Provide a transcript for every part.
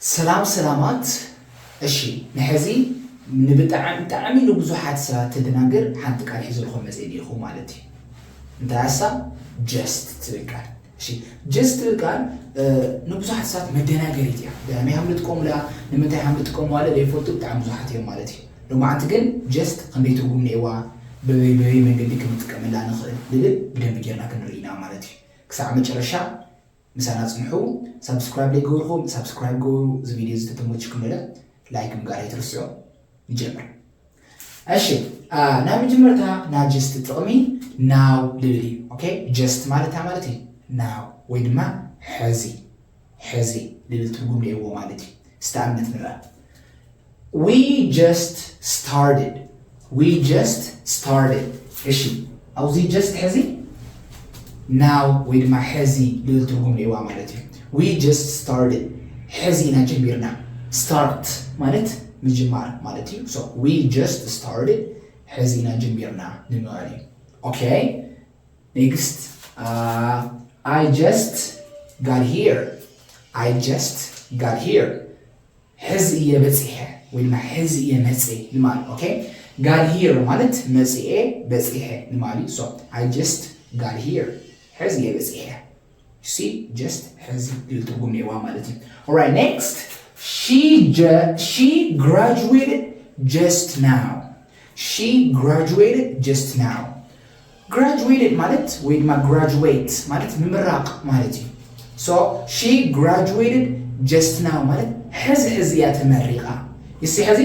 ሰላም ሰላማት። እሺ፣ ንሕዚ ንብጣዕሚ ብጣዕሚ ንብዙሓት ሰባት ተደናግር ሓንቲ ቃል ሒዘልኩም መፅእ እኒኹ ማለት እዩ። እንታይ እሳ? ጀስት ትብል ቃል። እሺ፣ ጀስት ትብል ቃል ንብዙሓት ሰባት መደናገሪት እያ። ብመይ ሃም ንጥቀሙላ፣ ንምንታይ ሃም ንጥቀሙላ ዘይፈልጡ ብጣዕሚ ብዙሓት እዮም ማለት እዩ። ሎማዓንቲ ግን ጀስት ክንደይ ትርጉም ነይዋ፣ በበይ በበይ መንገዲ ክንጥቀመላ ንኽእል ንብል ብደንብ ጌርና ክንርኢ ኢና ማለት እዩ። ክሳዕ መጨረሻ ምሳና ጽንሑ። ሳብስክራይብ ዘይገበርኩም ሳብስክራይብ ገበሩ። እዚ ቪድዮ እዚ ተተመችኩም ደለ ላይክ ምግባር ኣይትርስዑ። ንጀምር። እሺ፣ ናብ መጀመርታ ናይ ጀስት ጥቕሚ ናው ልብል እዩ። ኦኬ፣ ጀስት ማለት እንታይ ማለት እዩ? ናው ወይ ድማ ሕዚ፣ ሕዚ ልብል ትርጉም ነይዎ ማለት እዩ። እስቲ ኣብነት ንርኣ። We just started. We just started. እሺ፣ ኣብዚ ጀስት ሕዚ ናው ወይ ድማ ሕዚ ልብል ትርጉም ነይዋ ማለት እዩ። We just started. ሕዚ ኢና ጀሚርና። ስታርት ማለት ምጅማር ማለት እዩ። So we just started. ሕዚ ኢና ጀሚርና ንምባል እዩ። ኦኬ፣ ኔክስት። I just got here. I just got here. ሕዚ እየ በፂሐ ወይ ድማ ሕዚ እየ መፅእ ንማል። ኦኬ፣ got here ማለት መፅኤ፣ በፂሐ ንማል እዩ። So I just got here. ሕዚ እየ በፂሐ። See, just ሕዚ ዝብል ትርጉም ነይዋ ማለት እዩ። Alright, next. She ju- she graduated just now. She graduated just now. Graduated ማለት ወይ ድማ ግራጁዌት ማለት ምምራቕ ማለት እዩ። So she graduated just now ማለት ሕዚ ሕዚ እያ ተመሪቓ። እሲ ሕዚ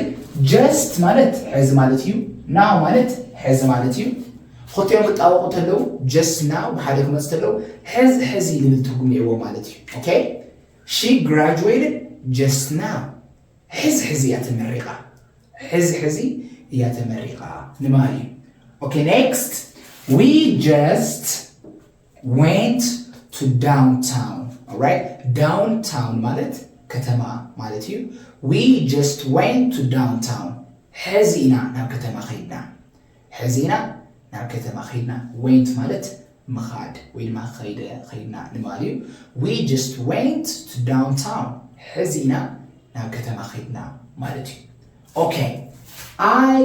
ጀስት ማለት ሕዚ ማለት እዩ። ናው ማለት ሕዚ ማለት እዩ። ክልቲኦም ክጣበቑ ተለዉ ጀስት ናው ብሓደ ክመፁ ተለዉ ሕዚ ሕዚ ልብል ትርጉም ነይዎ ማለት እዩ። ኦኬ፣ she graduated just now. ሕዚ ሕዚ እያ ተመሪቓ። ሕዚ ሕዚ እያ ተመሪቓ ንማል እዩ። ኦኬ፣ next. We just went to downtown. Alright, downtown ማለት ከተማ ማለት እዩ። We just went to downtown. ሕዚ ኢና ናብ ከተማ ከይድና። ሕዚ ኢና ናብ ከተማ ከይድና። Went ማለት ምኻድ ወይ ድማ ከይደ፣ ከይድና ንማል እዩ። We just went to downtown. ሕዚ ኢና ናብ ከተማ ከይድና ማለት እዩ። ኦኬ፣ I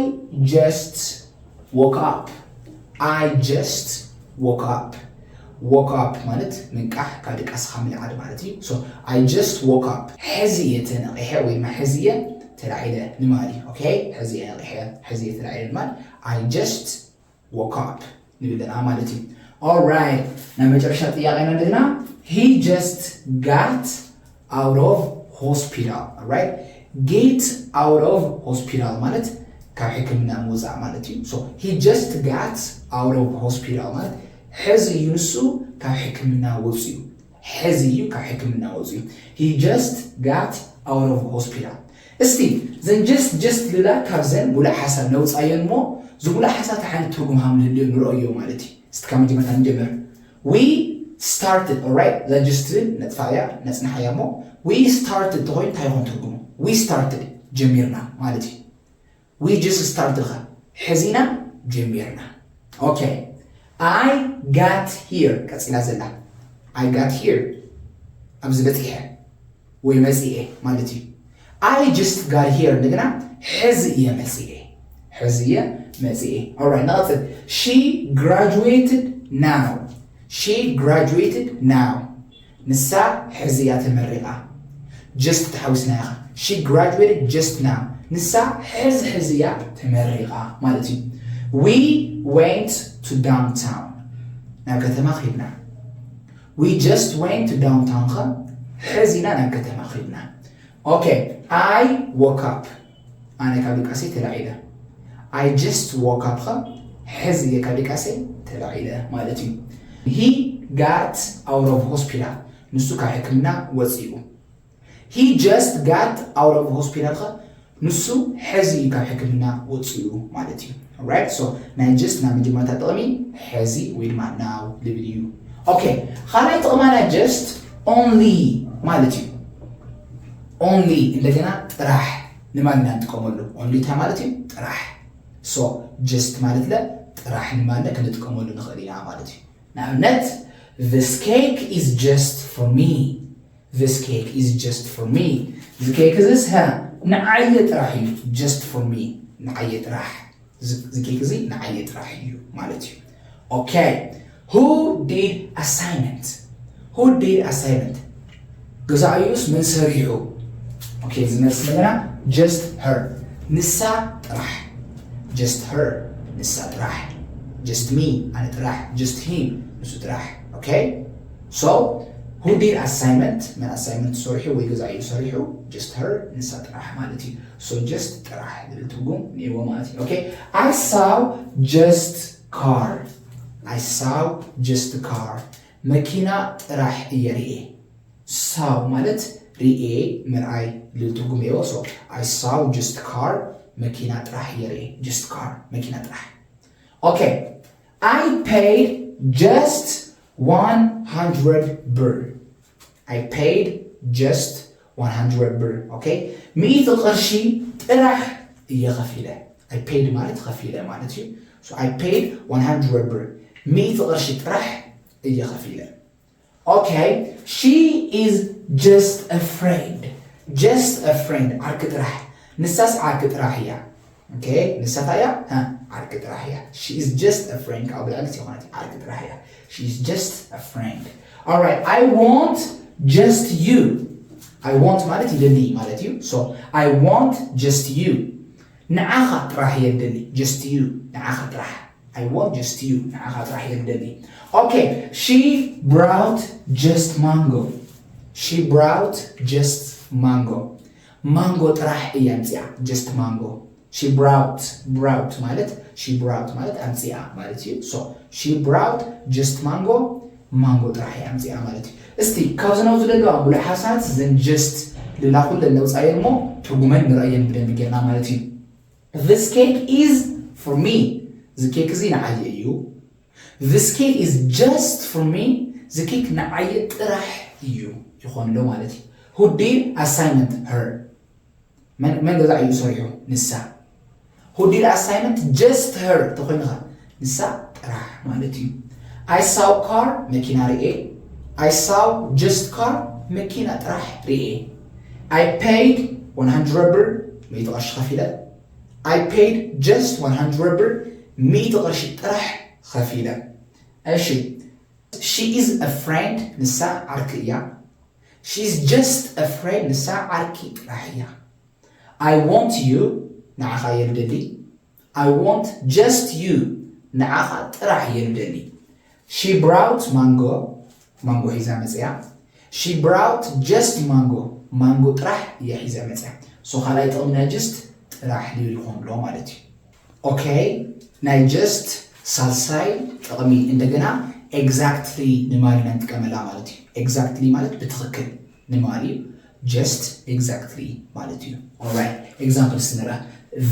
just woke up. I just woke up. Woke up ማለት ምንቃሕ፣ ካብ ድቃስኻ ምልዓል ማለት እዩ። So I just woke up. ሕዚ እየ ተነቂሐ ወይ ድማ ሕዚ እየ ተላዒለ ንማል እዩ። ኦኬ፣ ሕዚ እየ ነቂሐ፣ ሕዚ እየ ተላዒለ ንማል። I just woke up ንብል ኣለና ማለት እዩ። Alright፣ ናይ መጨረሻ ጥያቄና እንደገና። He just got out of hospital. Alright, get out of hospital ማለት ካብ ሕክምና ምውፃእ ማለት እዩ። So he just got out of hospital ማለት ሕዚ እዩ ንሱ ካብ ሕክምና ወፂኡ። ሕዚ እዩ ካብ ሕክምና ወፂኡ። He just got out of hospital. እስቲ ዘን ጀስት ጀስት ልላ ካብዘን ሙሉእ ሓሳብ ነውፃየን እሞ ዝሙሉእ ሓሳብ ተሓይነት ትርጉም ሃም ንህልዮ ንረእዮ ማለት እዩ። እስቲ ካብ መጀመርታ ንጀምር። We started. Alright፣ እዛ ጀስት ትብል ነጥፋ እያ፣ ነፅንሓ እያ እሞ we started ተኮይኑ እንታይ ይኾን ትርጉሙ? We started ጀሚርና ማለት እዩ። We just started ኸ ሕዚና ጀሚርና። ኦኬ፣ I got here ቀፂላ ዘላ። I got here ኣብዚ በፂሐ ወይ መፂኤ ማለት እዩ። I just got here እንደገና ሕዚ እየ መፂኤ። ሕዚ እየ መፂኤ። Alright፣ ንቐፅል። She graduated now. She graduated now. ንሳ ሕዚ እያ ተመሪቓ። ጀስት ተሓዊስና ኢኻ። She graduated just now. ንሳ ሕዚ ሕዚ እያ ተመሪቓ ማለት እዩ። We went to downtown. ናብ ከተማ ኸይድና። We just went to downtown ኸ ሕዚና ናብ ከተማ ኸይድና። ኦኬ፣ I woke up. ኣነ ካብ ድቃሰይ ተላዒለ። I just woke up ኸ ሕዚ እየ ካብ ድቃሰይ ተላዒለ ማለት እዩ። He got out of hospital. ንሱ ካብ ሕክምና ወፂኡ። He just got out of hospital ኸ ንሱ ሕዚ እዩ ካብ ሕክምና ወፂኡ ማለት እዩ። Alright፣ so ናይ just ናይ መጀመርታ ጥቕሚ ሕዚ ወይ ድማ now ልብል እዩ። ኦኬ፣ ካልኣይ ጥቕማ ናይ just only ማለት እዩ። Only እንደገና ጥራሕ ንማን ኢና ንጥቀመሉ? Only እንታይ ማለት እዩ? ጥራሕ። So just ማለት ለ ጥራሕ ንማን ክንጥቀመሉ ንኽእል ኢና ማለት እዩ። ንኣብነት this cake is just for me. This cake is just for me. እዚ ኬክ እዚስ ንዓየ ጥራሕ እዩ። Just for me፣ ንዓየ ጥራሕ። እዚ ኬክ እዚ ንዓየ ጥራሕ እዩ ማለት እዩ። Okay, who did assignment? Who did assignment? ገዛእዩስ መን ሰሪሑ? Okay, እዚ መልሲ ዘለና just her፣ ንሳ ጥራሕ። Just her፣ ንሳ ጥራሕ። Just me፣ ኣነ ጥራሕ። Just him፣ ንሱ ጥራሕ። Okay? So who did assignment? መን assignment ሰሪሑ ወይ ገዛእዩ ሰሪሑ? Just her፣ ንሳ ጥራሕ ማለት እዩ። So just ጥራሕ ዝብል ትርጉም እኒአዎ ማለት እዩ። Okay? I saw just car. I saw just car. መኪና ጥራሕ እየ ርኤ። Saw ማለት ርኤ፣ ምርኣይ ዝብል ትርጉም እኒአዎ። So I saw just car፣ መኪና ጥራሕ እየ ርኤ። Just car፣ መኪና ጥራሕ። Okay, I paid just one hundred ብር። I paid just one hundred ብር። Okay፣ ሚእቲ ቅርሺ ጥራሕ እየ ከፊለ። I paid ማለት ከፊለ ማለት እዩ። So I paid one hundred ብር፣ ሚእቲ ቅርሺ ጥራሕ እየ ከፊለ። Okay, she is just a friend. Just a friend፣ ዓርኪ ጥራሕ። ንሳስ ዓርኪ ጥራሕ እያ። Okay፣ ንሳ እንታይ እያ? ሃ፣ ዓርኪ ጥራሕ እያ። She is just a friend፣ ካብ ብልዕልቲ ዝኾነት ዓርኪ ጥራሕ እያ። She is just a friend. Alright, I want just you. I want ማለት ይደሊ ማለት እዩ። So I want just you፣ ንዓኻ ጥራሕ እየ ደሊ። Just you፣ ንዓኻ ጥራሕ። I want just you፣ ንዓኻ ጥራሕ እየ ደሊ። Okay, she brought just mango. She brought just mango. ማንጎ ጥራሕ እያ ኣምፂኣ። Just mango። She brought፣ brought ማለት፣ she brought ማለት ኣምፂኣ ማለት እዩ። So she brought just mango፣ ማንጎ ጥራሕ እያ ኣምፂኣ ማለት እዩ። እስቲ ካብዚ ናብዚ ዘለዋ ሙሉእ ሓሳባት እዘን just ልላ ኩለን ነውፃየን እሞ ትርጉመን ንረእየን ብደንቢ ጌርና ማለት እዩ። This cake is for me። እዚ ኬክ እዚ ንዓየ እዩ። This cake is just for me። እዚ ኬክ ንዓየ ጥራሕ እዩ ይኾን ኣሎ ማለት እዩ። Who did assignment? Her። መን መን ገዛእዩ ሰሪሑ? ንሳ። Who did assignment? Just her ተኾይኑ ኸ ንሳ ጥራሕ ማለት እዩ። I saw car፣ መኪና ርኤ። I saw just car፣ መኪና ጥራሕ ርኤ። I paid one hundred ብር፣ ሚእቲ ቅርሺ ከፊለ። I paid just one hundred ብር፣ ሚእቲ ቅርሺ ጥራሕ ከፊለ። እሺ፣ she is a friend፣ ንሳ ዓርኪ እያ። She is just a friend፣ ንሳ ዓርኪ ጥራሕ እያ። I want you፣ ንዓኻ እየ ልደሊ። I want just you፣ ንዓኻ ጥራሕ እየ ልደሊ። She brought ማንጎ፣ ማንጎ ሒዛ መፅያ። She brought just ማንጎ፣ ማንጎ ጥራሕ እያ ሒዛ መፅያ። So ካልኣይ ጥቕሚ ናይ just ጥራሕ ልብል ይኾን ኣሎ ማለት እዩ። Okay፣ ናይ just ሳልሳይ ጥቕሚ እንደገና exactly ንማሊ ኢና ንጥቀመላ ማለት እዩ። Exactly ማለት ብትኽክል ንማሊ እዩ። Just exactly ማለት እዩ። Alright፣ example ስንርአ።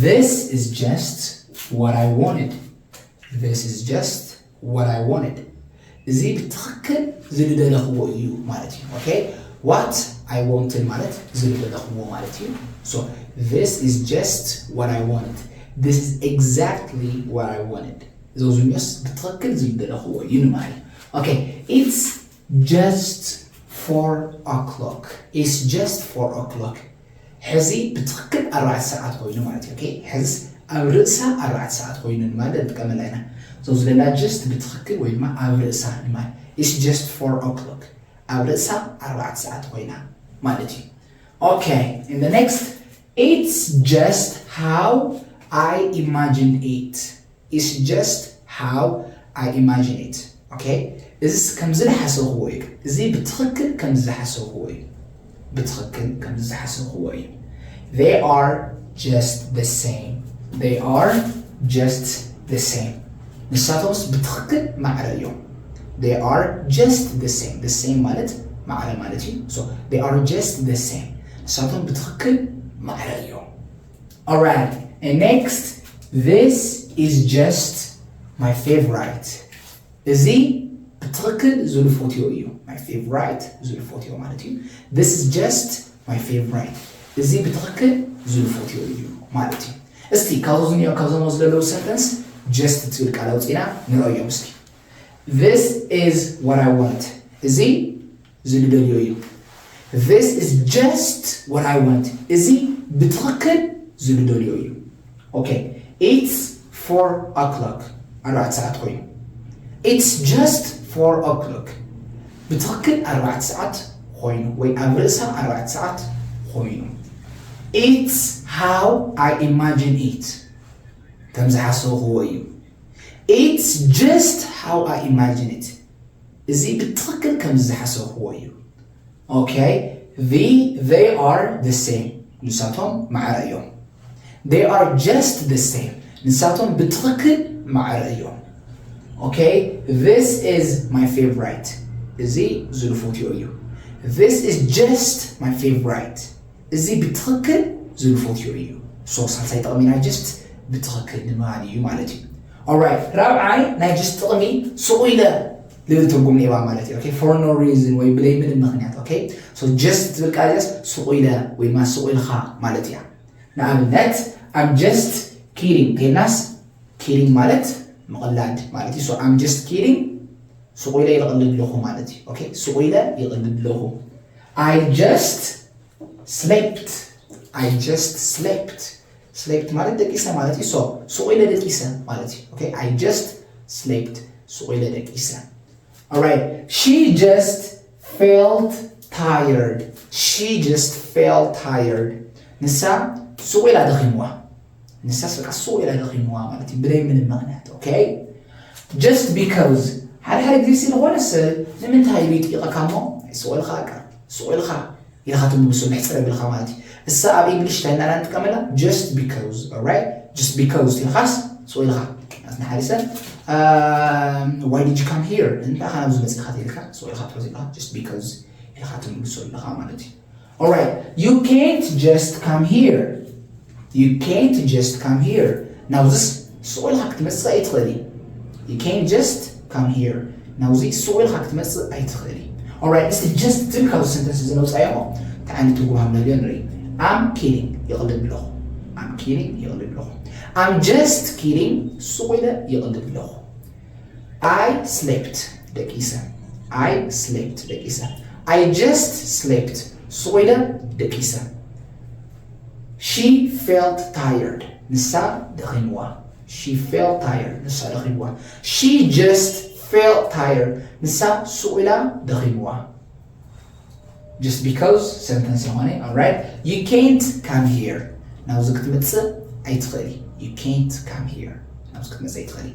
This is just what I wanted። This is just what I wanted። እዚ ብትኽክል ዝልደለኽዎ እዩ ማለት እዩ። Okay፣ what I wanted ማለት ዝልደለኽዎ ማለት እዩ። So this is just what I wanted። This is exactly what I wanted። እዚ ዝኛስ ብትኽክል ዝልደለኽዎ እዩ ንማለት እዩ። Okay, it's just four o'clock። It's just four o'clock። ሕዚ ብትኽክል ኣርባዕተ ሰዓት ኮይኑ ማለት እዩ። Okay፣ ሕዚ ኣብ ርእሳ ኣርባዕተ ሰዓት ኮይኑ ንማለት ንጥቀመላ ኢና። So ዝለላ just ብትኽክል ወይ ድማ ኣብ ርእሳ ንማለት። It's just four o'clock። ኣብ ርእሳ ኣርባዕተ ሰዓት ኮይና ማለት እዩ። Okay, in the next, it's just how I imagined it። It's just how I imagine it። Okay፣ እዚ ከም ዝሓሰብክዎ እዩ። እዚ ብትኽክል ከም ዝሓሰብክዎ እዩ። ብትኽክል ከም ዝሓሰብክዎ እዩ። They are just the same። They are just the same። ንሳቶምስ ብትኽክል ማዕረ እዮም። They are just the same። The same ማለት ማዕረ ማለት እዩ። So they are just the same። ንሳቶም ብትኽክል ማዕረ እዮም። Alright, and next, this is just my favorite። እዚ ብትኽክል ዝልፎትዮ እዩ። My favorite ዝልፎትዮ ማለት እዩ። This is just my favorite። እዚ ብትኽክል ዝልፎትዮ እዩ ማለት እዩ። እስቲ ካብዞ ዝኒኦ ካብዞም ዘለዉ sentence just ትብል ቃል ኣውፂና ንረእዮም እስኪ። This is what I want። እዚ ዝልደልዮ እዩ። This is just what I want. እዚ ብትኽክል ዝልደልዮ እዩ። Okay, it's four o'clock. ኣርባዕተ ሰዓት ኮይኑ። It's just four o'clock. ብትኽክል ኣርባዕተ ሰዓት ኮይኑ ወይ ኣብ ርእሳ ኣርባዕተ ሰዓት ኮይኑ። It's how I imagine it. ከም ዝሓሰብክዎ እዩ። It's just how I imagine it. እዚ ብትኽክል ከም ዝሓሰብክዎ እዩ። Okay, the they are the same. ንሳቶም ማዕረ እዮም። They are just the same. ንሳቶም ብትኽክል ማዕረ እዮም። Okay, this is my favorite. እዚ ዝልፈትዮ እዩ። This is just my favorite. እዚ ብትኽክል ዝልፈትዮ እዩ። So ሳልሳይ ጥቕሚ ናይ just ብትኽክል ንምባል እዩ ማለት እዩ። Alright፣ ራብዓይ ናይ just ጥቕሚ ስቕ ኢለ ልብል ትርጉም ኔባ ማለት እዩ። Okay, for no reason ወይ ብለይ ምንም ምኽንያት። Okay, so just ትብል ቃል just ስቕ ኢለ ወይ ድማ ስቕ ኢልኻ ማለት እያ። ንኣብነት I'm just kidding ተይልናስ፣ kidding ማለት ምቕላድ ማለት እዩ። So I'm just kidding፣ ስቕ ኢለ ይቕልድ ኣለኹ ማለት እዩ። Okay፣ ስቕ ኢለ ይቕልድ ኣለኹ። I just slept። I just slept። Slept ማለት ደቂሰ ማለት እዩ። So ስቕ ኢለ ደቂሰ ማለት እዩ። Okay፣ I just slept፣ ስቕ ኢለ ደቂሰ። Alright, she just felt tired. She just felt tired. ንሳ ስቕ ኢላ ደኺምዋ። ንሳስ በቃ ስቕ ኢላ ደኺምዋ ማለት እዩ፣ ብዘይ ምንም ምኽንያት። Okay? Just because። ሓደ ሓደ ግዜ ሲ ዝኾነ ሰብ ንምንታይ ኢሉ ይጥይቐካ እሞ፣ ስቕ ኢልካ በቃ፣ ስቕ ኢልካ ኢልካ ትምልሶ፣ ምሕጽር የብልካ ማለት እዩ። እሳ ኣብ English እንታይ ኢና ንጥቀመላ? Just because, alright? Just because ኢልካስ ስቕ ኢልካ። ንሓደ ሰብ፣ um, why did you come here? እንታይ ኢኻ ናብዚ መጺእካ ተይልካ፣ ስቕ ኢልካ ትሕዞ ኢልካ፣ just because ኢልካ ትምልሶ ኣለኻ ማለት እዩ። Alright, you can't just come here. You can't just come here. ናብዚስ ስቕ ኢልካ ክትመጽእ ኣይትኽእል እዩ። You can't just come here. ናብዚ ስቕ ኢልካ ክትመጽእ ኣይትኽእል እዩ። Alright, እስቲ just ትብል ካብ sentence እዚ ነውጻዮ እሞ፣ እንታይ ዓይነት ትርጉም ሃብና ዶ ንርኢ። I'm kidding፣ ይቕልድ ኣለኹ። I'm kidding፣ ይቕልድ ኣለኹ። I'm just kidding፣ ስቕ ኢለ ይቕልድ ኣለኹ። I slept፣ ደቂሰ። I slept፣ ደቂሰ። I just slept፣ ስቕ ኢለ ደቂሰ። She felt tired፣ ንሳ ደኺምዋ። She felt tired፣ ንሳ ደኺምዋ። She just felt tired፣ ንሳ ስቕ ኢላ ደኺምዋ። Just because sentence ዝኾነ፣ alright? You can't come here፣ ናብዚ ክትመጽእ ኣይትኽእል። You can't come here፣ ናብዚ ክትመጽእ ኣይትኽእል።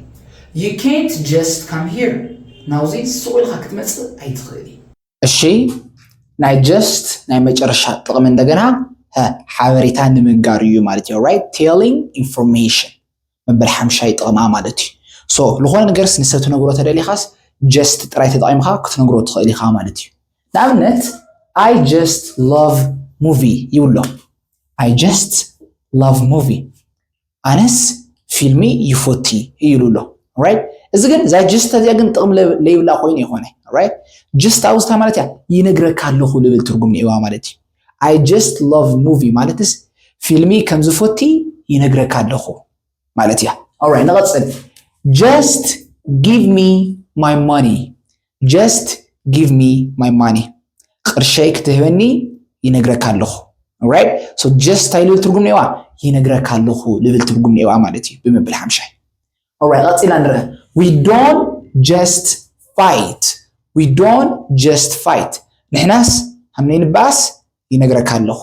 You can't just come here፣ ናብዚ ስቕ ኢልካ ክትመጽእ ኣይትኽእል። እሺ፣ ናይ just ናይ መጨረሻ ጥቕሚ እንደገና፣ ሀ፣ ሓበሬታ ንምንጋር እዩ ማለት እዩ። Right? Telling information፣ መበል ሓምሻይ ጥቕማ ማለት እዩ። So ዝኾነ ነገርስ ንሰብ ትነግሮ ተደሊኻስ just ጥራይ ተጠቒምካ ክትነግሮ ትኽእል ኢኻ ማለት እዩ። ንኣብነት፣ I just love movie ይብሎ። I just love movie፣ ኣነስ ፊልሚ ይፎቲ ይብሉ ኣሎ። Right? እዚ ግን እዛ just እዚኣ ግን ጥቕሚ ለይብላ ኮይኑ ይኾነ። Right? Just ኣብዚ እንታይ ማለት እያ? ይነግረካ ኣለኹ ልብል ትርጉም ኔዋ ማለት እዩ። I just love movie ማለትስ ፊልሚ ከም ዝፎቲ ይነግረካ ኣለኹ ማለት እያ። Alright፣ ንቐጽል። Just give me my money. Just give me my money. ቅርሸይ ክትህበኒ ይነግረካ ኣለኹ። Right? So just እንታይ ልብል ትርጉም ኔዋ? ይነግረካ ኣለኹ ልብል ትርጉም ኔዋ ማለት እዩ፣ ብምብል ሓምሻይ። Alright፣ ቀጺልና ንርእ። We don't just fight. We don't just fight. ንሕናስ ከም ነይንበኣስ ይነግረካ ኣለኹ።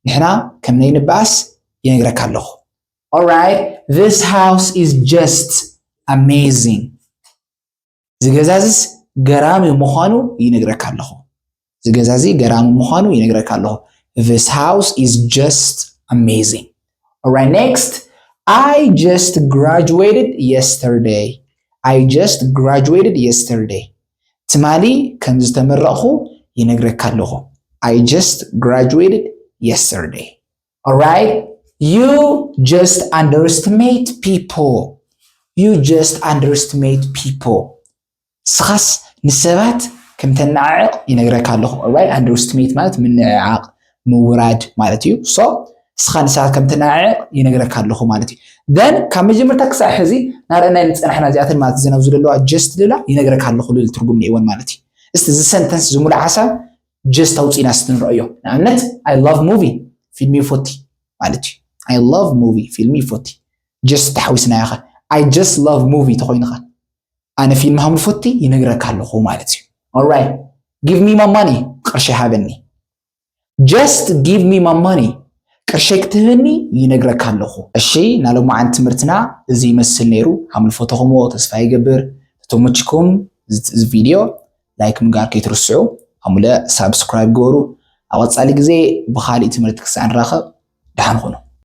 ንሕና ከም ነይንበኣስ ይነግረካ ኣለኹ። Alright, this house is just amazing. እዚ ገዛዝስ ገራሚ ምዃኑ ይነግረካ ኣለኹ። እዚ ገዛዚ ገራሚ ምዃኑ ይነግረካ ኣለኹ። This house is just amazing. Alright, next. I just graduated yesterday. I just graduated yesterday. ትማሊ ከም ዝተመረቕኹ ይነግረካ ኣለኹ። I just graduated yesterday. Alright? You just underestimate people. You just underestimate people. ስኻስ ንሰባት ከም ተናዕቕ ይነግረካ ኣለኹ። Alright? Underestimate ማለት ምንዕዓቕ፣ ምውራድ ማለት እዩ። So ስኻ ንሰባት ከም ተናዕቕ ይነግረካ ኣለኹ ማለት እዩ። Then ካብ መጀመርታ ክሳዕ ሕዚ ናርአናይ ንፀናሕና እዚኣተን ማለት እዘን ኣብዚ ዘለዋ just ልላ ይነግረካ ኣለኹ ልብል ትርጉም ኔእወን ማለት እዩ። እስቲ እዚ sentence ዝሙሉእ ሓሳብ just ኣውፂና ስትንረእዮ። ንኣብነት I love movie፣ ፊልም ይፈቲ ማለት እዩ። I love movie፣ ፊልም ይፈቲ። Just ተሓዊስናዮ ኸ? I just love movie ተኾይኑ ኸ? ኣነ ፊልም ሃም ፈቲ ይነግረካ ኣለኹ ማለት እዩ። Alright, give me my money፣ ቅርሺ ሃበኒ። Just give me my money፣ ቅርሸይ ክትህበኒ ይነግረካ ኣለኹ። እሺ፣ ናሎማዓን ትምህርትና እዚ ይመስል ነይሩ። ሃምልፎተኹምዎ ተስፋ ይገብር። ተተመችኩም እዚ ቪድዮ ላይክ ምግባር ከይትርስዑ። ሃሙለ ሳብስክራይብ ገበሩ። ኣብ ቀጻሊ ግዜ ብኻሊእ ትምህርቲ ክሳዕ ንራኸብ ደሓን ኹኑ።